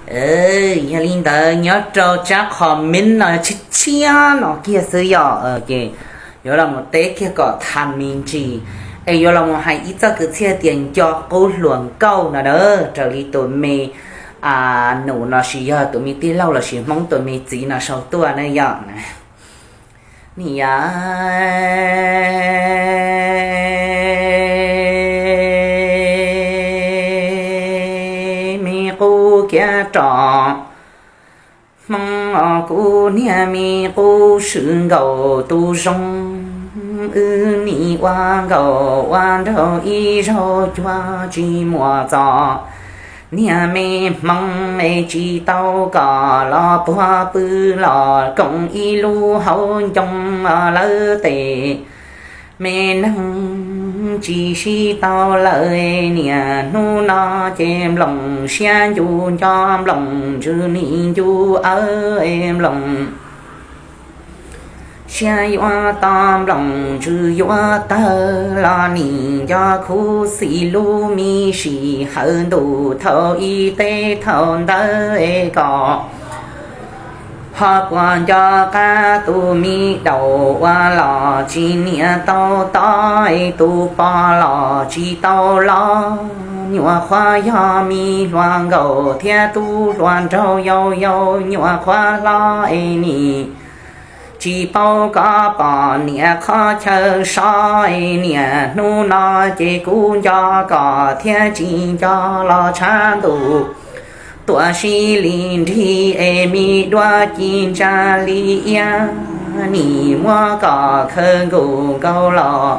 Yog li ntawd nyob rau tsab qho mib no tshiab tshiab no kiag xwb yom, ces yuav los mus teb kiag kom tha me ntsis, es yuav los mus hais ib txoj kwv txhiaj tias nco qub hluas nkauj no na, raws li tus me nus los sis yog tus me tij laug los sis Hmoob tus me txiv no sau tuaj na yom. Niam me qub kiag rov, Hmoob os kuv niag me qub swm nkaus tus zoo, wb nim ua nkaus ua nraug ib zaug cuag tsis muaj txog. Niag me Hmoob es tsis tau kom los puag pw los koom ib lub hauv ncoo lawv tes. Me neeg tsis sib tau lawm, niam hnub no ces nploos siab ncu nco nploos ntsws nim ncu awb nploos siab yuav to nploos ntsws yuav tawg los nim nco khuv xim lub me sim hawv ntuj thaum ib teb thaum ntawd kom ho puas nco qab tus me daus ua los tsis niam tau tob, tus pog los tsis tau los, nyuam qhuav yog me hluas nkaus thiab tub hluas nraug yau yau, nyuam qhuav hlob es nim tsis paub koj pom niam qhov chaw so, niam hnub no ces kuv nco kom thiab tsis nco los tshav ntuj tuam si li nrig es me duab ci ntsa li iab, nim muab kom khaws nkaus nkaus los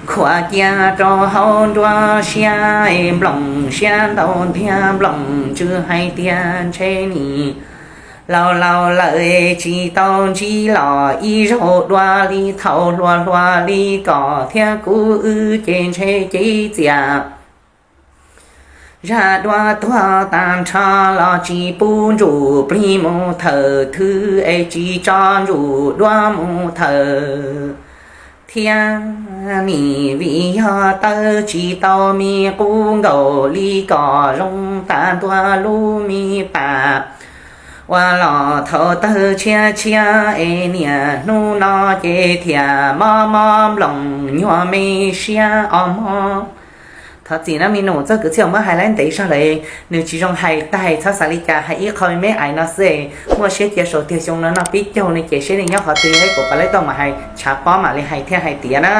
khuam cia rau hauv nruab siab, nploos siab ntau ntiag nploos ntsws hais tias ntshe nim laus laus lawm tsis tau ntsib los ib zaug dua li thaum hluas hluas li kom thiab kuv wb ces ntshe cev txias. Zaj duab tuag tag nrho los tsis pub ntsum plig mus thawm thwv es tsis tso ntsum duab mus thawm thiab nim vim yog tawb tsis tau me qub nkaus li kom zoo tas ntua lub me pas. Ua los thaum tawg tshiab tshiab es niam hnub no ces thiaj mob mob nploos nyuag me siab os mog. Thov txim nawb me nus, txoj kwv txhiaj muab hais lawm ntev zog lawm, nws tsis zoo hais tag, txhob xav li cas, hais ib qho me me ais no xwb. Muaj siab cia saum tiag xyoo no noj pib caug no ces seb nws nyob qhov twg, yog kuv pab lawv tau mam hais tshav pob mam li hais thiaj hais tiav na.